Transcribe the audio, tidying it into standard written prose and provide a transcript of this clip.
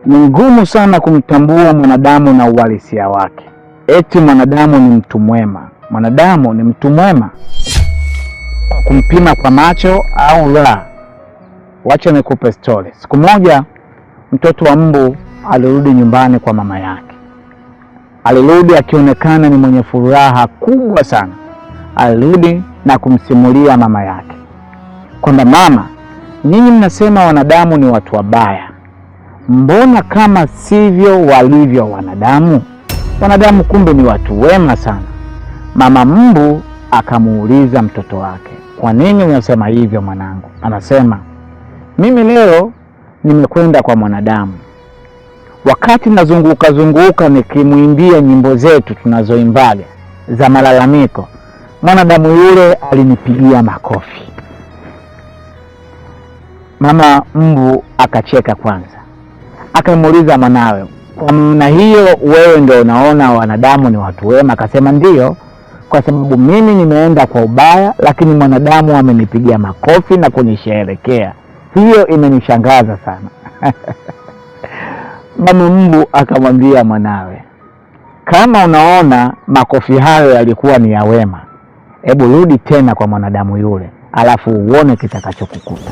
Ni ngumu sana kumtambua mwanadamu na uhalisia wake. Eti mwanadamu ni mtu mwema. Mwanadamu ni mtu mwema kwa kumpima kwa macho au la? Wacha nikupe story. Siku moja mtoto wa mbu alirudi nyumbani kwa mama yake. Alirudi akionekana ni mwenye furaha kubwa sana. Alirudi na kumsimulia mama yake kwamba, mama, nyinyi mnasema wanadamu ni watu wabaya, mbona kama sivyo walivyo wanadamu? Wanadamu kumbe ni watu wema sana. Mama mbu akamuuliza mtoto wake, kwa nini unasema hivyo mwanangu? Anasema, mimi leo nimekwenda kwa mwanadamu, wakati nazunguka zunguka nikimwimbia nyimbo zetu tunazoimbaga za malalamiko, mwanadamu yule alinipigia makofi. Mama mbu akacheka kwanza, akamuuliza mwanawe, kwa maana hiyo wewe ndio unaona wanadamu ni watu wema? Akasema ndiyo, kwa sababu mimi nimeenda kwa ubaya, lakini mwanadamu amenipigia makofi na kunisherehekea. Hiyo imenishangaza sana. Mama mbu akamwambia mwanawe, kama unaona makofi hayo yalikuwa ni ya wema, hebu rudi tena kwa mwanadamu yule, alafu uone kitakachokukuta.